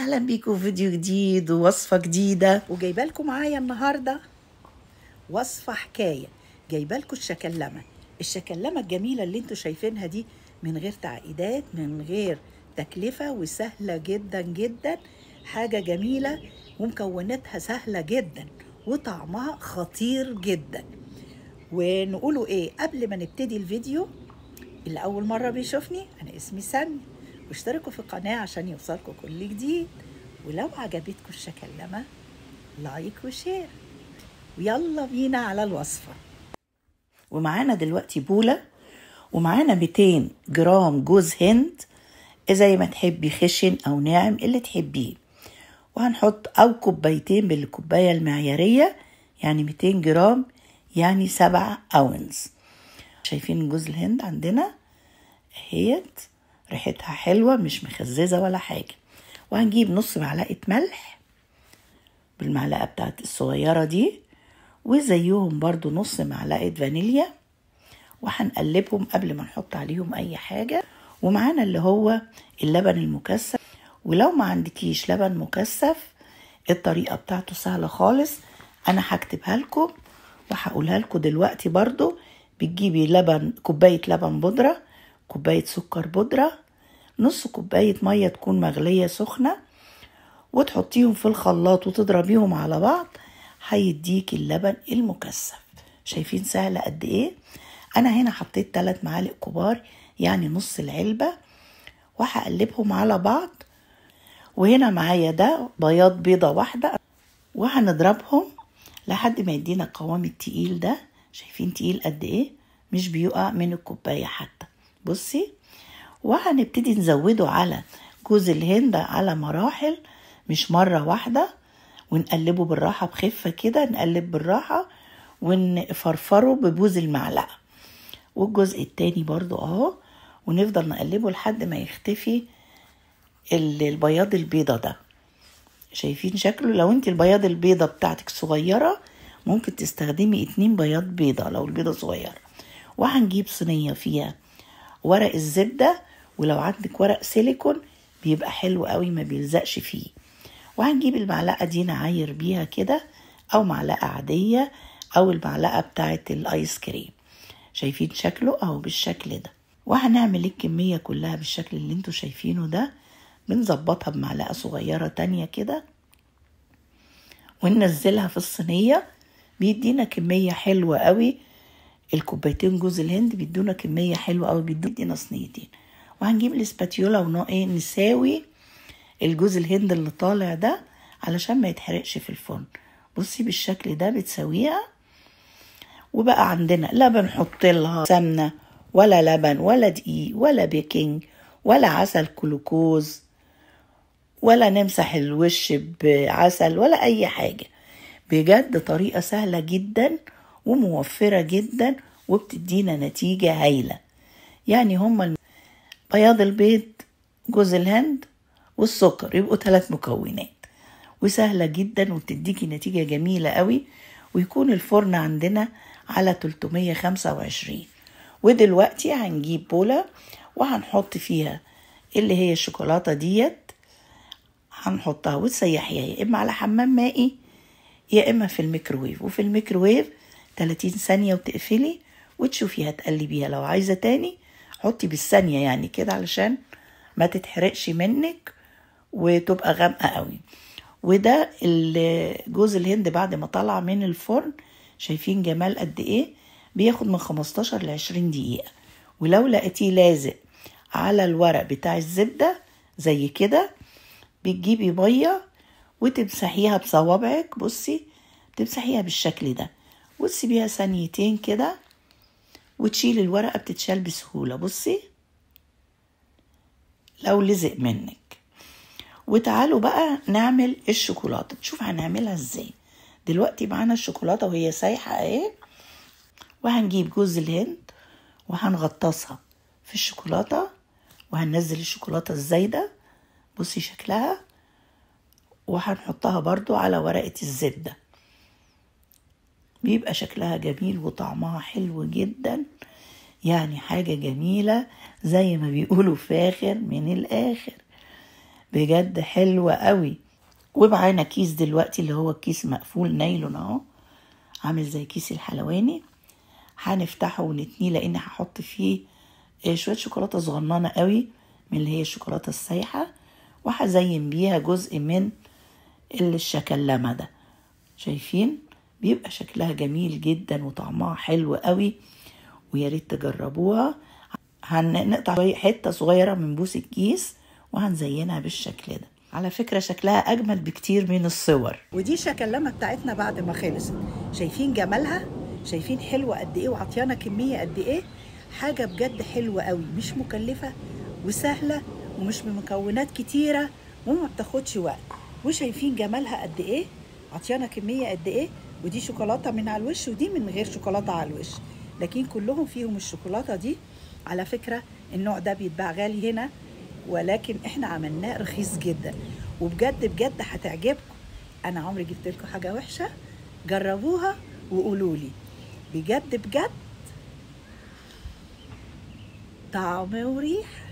اهلا بيكم في فيديو جديد ووصفه جديدة. وجايبه لكم معايا النهارده وصفه حكاية، جايبه لكم الشكلمه، الشكلمه الجميلة اللي انتوا شايفينها دي، من غير تعقيدات، من غير تكلفة، وسهلة جدا جدا، حاجة جميلة ومكوناتها سهلة جدا وطعمها خطير جدا. ونقوله ايه قبل ما نبتدي الفيديو؟ اللي اول مرة بيشوفني، انا اسمي سامية، واشتركوا في القناة عشان يوصلكم كل جديد، ولو عجبتكم الشكلمه like و share. ويلا بينا على الوصفة. ومعانا دلوقتي بوله، ومعانا 200 جرام جوز هند، زي ما تحبي خشن او ناعم اللي تحبيه. وهنحط او كوبايتين بالكوبايه المعياريه، يعني 200 جرام يعني 7 اونز. شايفين جوز الهند عندنا اهيت، ريحتها حلوة مش مخززه ولا حاجة. وهنجيب نص معلقه ملح بالمعلقه بتاعت الصغيرة دي، وزيهم برضو نص معلقه فانيليا، وهنقلبهم قبل ما نحط عليهم اي حاجة. ومعانا اللي هو اللبن المكثف، ولو ما عندكيش لبن مكثف الطريقة بتاعته سهلة خالص، انا هكتبها لكم وهقولها لكم دلوقتي برضو. بتجيبي لبن، كوباية لبن بودره، كوباية سكر بودره، نص كوباية مية تكون مغليه سخنة، وتحطيهم في الخلاط وتضربيهم على بعض، هيديكي اللبن المكثف. شايفين سهلة قد ايه؟ انا هنا حطيت 3 معالق كبار يعني نص العلبة، وهقلبهم على بعض. وهنا معايا ده بياض بيضة واحدة، وهنضربهم لحد ما يدينا القوام التقيل ده. شايفين تقيل قد ايه؟ مش بيقع من الكوباية حتى. بصي، وهنبتدي نزوده على جوز الهند على مراحل، مش مرة واحدة، ونقلبه بالراحة بخفة كده، نقلب بالراحة ونفرفره ببوز المعلقة. والجزء التاني برضو اهو، ونفضل نقلبه لحد ما يختفي البياض البيضة ده. شايفين شكله؟ لو انت البياض البيضة بتاعتك صغيرة ممكن تستخدمي 2 بياض بيضة لو البيضة صغيرة. وهنجيب صينية فيها ورق الزبدة، ولو عندك ورق سيليكون بيبقى حلو قوي ما بيلزقش فيه. وهنجيب المعلقة دي نعاير بيها كده، او معلقة عادية، او المعلقة بتاعت الايس كريم. شايفين شكله اهو بالشكل ده. وهنعمل الكمية كلها بالشكل اللي انتوا شايفينه ده، بنظبطها بمعلقة صغيرة تانية كده وننزلها في الصينية. بيدينا كمية حلوة قوي، الكوبايتين جوز الهند بيدونا كمية حلوة قوي، بيدينا صينيتين. وهنجيب الاسباتيولا ونساوي الجوز الهند اللي طالع ده علشان ما يتحرقش في الفرن. بصي بالشكل ده بتساويها. وبقى عندنا لا بنحط لها سمنة ولا لبن ولا دقيق ولا baking ولا عسل كلوكوز، ولا نمسح الوش بعسل ولا اي حاجة. بجد طريقة سهلة جدا وموفرة جدا، وبتدينا نتيجة هايلة. يعني هما بياض البيض، جوز الهند، والسكر، يبقوا 3 مكونات، وسهلة جدا وبتديكي نتيجة جميلة قوي. ويكون الفرن عندنا على 325. ودلوقتي هنجيب بولة وهنحط فيها اللي هي الشوكولاتة ديت، هنحطها وتسيحيها يا اما على حمام مائي يا اما في الميكروويف. وفي الميكروويف 30 ثانية وتقفلي وتشوفيها، تقلبيها. لو عايزة تاني حطي بالثانية يعني كده علشان ما تتحرقش منك وتبقى غامقة قوي. وده جوز الهند بعد ما طلع من الفرن، شايفين جمال قد ايه؟ بياخد من 15 ل 20 دقيقة. ولو لقيتيه لازق على الورق بتاع الزبدة زي كده، بتجيبي مية وتمسحيها بصوابعك. بصي تمسحيها بالشكل ده وتسيبيها ثانيتين كده وتشيل الورقة، بتتشال بسهولة. بصي لو لزق منك. وتعالوا بقى نعمل الشوكولاتة، تشوف هنعملها ازاي. دلوقتي معانا الشوكولاتة وهي سايحة اهي، وهنجيب جوز الهند وهنغطسها في الشوكولاتة، وهننزل الشوكولاتة الزايدة. بصي شكلها. وهنحطها برضو على ورقة الزبدة، بيبقى شكلها جميل وطعمها حلو جدا، يعني حاجة جميلة زي ما بيقولوا فاخر من الآخر. بجد حلوة قوي. ومعانا كيس دلوقتي اللي هو الكيس مقفول نايلون اهو، عامل زي كيس الحلواني. هنفتحه ونتنيه لان هحط فيه شوية شوكولاتة صغننة قوي من اللي هي الشوكولاتة السايحة، وهزين بيها جزء من الشكلمة ده. شايفين بيبقى شكلها جميل جدا وطعمها حلو قوي، ويا ريت تجربوها. هنقطع حتة صغيرة من بوس الكيس وهنزينها بالشكل ده. على فكرة شكلها أجمل بكتير من الصور. ودي شكلمة بتاعتنا بعد ما خلصت، شايفين جمالها؟ شايفين حلوة قد إيه وعطيانة كمية قد إيه؟ حاجة بجد حلوة قوي، مش مكلفة وسهلة ومش بمكونات كتيرة وما بتاخدش وقت. وشايفين جمالها قد إيه؟ عطيانة كمية قد إيه؟ ودي شوكولاتة من على الوش ودي من غير شوكولاتة على الوش، لكن كلهم فيهم الشوكولاتة دي. على فكرة النوع ده بيتباع غالي هنا، ولكن احنا عملناه رخيص جدا، وبجد بجد هتعجبكم. انا عمري جبت لكم حاجة وحشة، جربوها وقولوا لي بجد بجد طعم وريحه.